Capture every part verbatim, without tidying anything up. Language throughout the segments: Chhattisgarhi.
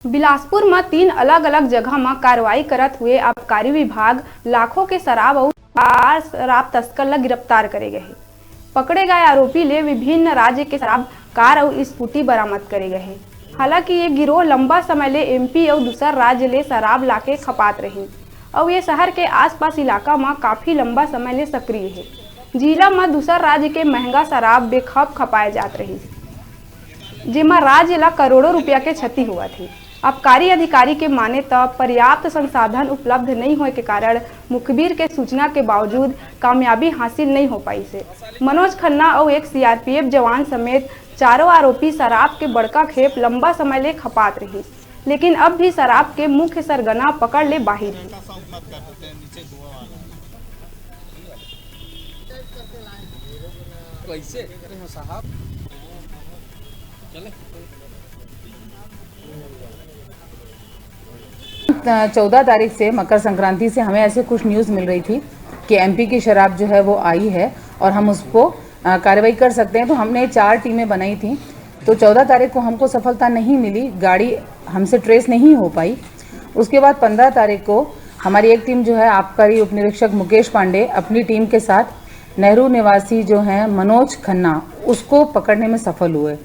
बिलासपुर म तीन अलग-अलग जगह म कार्रवाई करत हुए आबकारी विभाग लाखों के शराब अउ चार शराब तस्कर ल गिरफ्तार करे गए हे। पकड़े गए आरोपी ले विभिन्न राज्य के शराब, कार अउ स्कूटी बरामद करे गए हे। हालांकि ये गिरोह लंबा समय ले एमपी अउ दूसर राज्य ले शराब लाके खपात रहिन अउ ये शहर के आसपास इलाका म काफी लंबा समय ले सक्रिय हे। जिला म दूसर राज्य के महंगा शराब बेखौफ खपाए जात रहिस, जेमा राज्य ला करोड़ों रुपया के क्षति होवत हे। आबकारी अधिकारी के माने त पर्याप्त संसाधन उपलब्ध नइ होए के कारण मुखबिर के सूचना के बावजूद कामयाबी हासिल नइ हो पाइस हे। मनोज खन्ना अउ एक सीआरपीएफ जवान समेत चारों आरोपी शराब के बड़का खेप लंबा समय ले खपात रहिस, लेकिन अब भी शराब के मुख्य सरगना पकड़ ले बाहिर हे। कैसे? साहब, चले। चौदह तारीख से, मकर संक्रांति से, हमें ऐसे कुछ न्यूज़ मिल रही थी कि एमपी की शराब जो है वो आई है और हम उसको, अ, कार्रवाई कर सकते हैं। तो हमने चार टीमें बनाई थी। तो चौदह तारीख को हमको सफलता नहीं मिली, गाड़ी हमसे ट्रेस नहीं हो पाई। उसके बाद पन्द्रह तारीख को हमारी एक टीम जो है, आबकारी उपनिरीक्षक मुकेश पांडे अपनी टीम के साथ नेहरू निवासी जो हैं मनोज खन्ना, उसको पकड़ने में सफल हुए।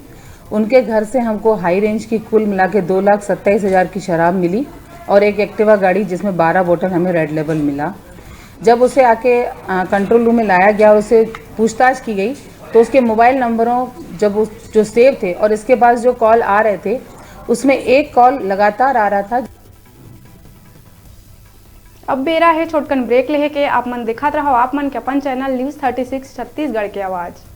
उनके घर से हमको हाई रेंज की कुल मिला के दो लाख सत्ताईस हज़ार की शराब मिली और एक एक्टिवा गाड़ी, जिसमें बारह बोतल हमें रेड लेबल मिला। जब उसे आके, अ, कंट्रोल रूम में लाया गया और उसे पूछताछ की गई, तो उसके मोबाइल नंबरों, जब उस, जो सेव थे और इसके पास जो कॉल आ रहे थे, उसमें एक कॉल लगातार आ रहा था। अब बेरा हे छोटकन ब्रेक लेहे के। आप मन देखत रहो आप मन के अपन channel news thirty six Chhattisgarh के आवाज़।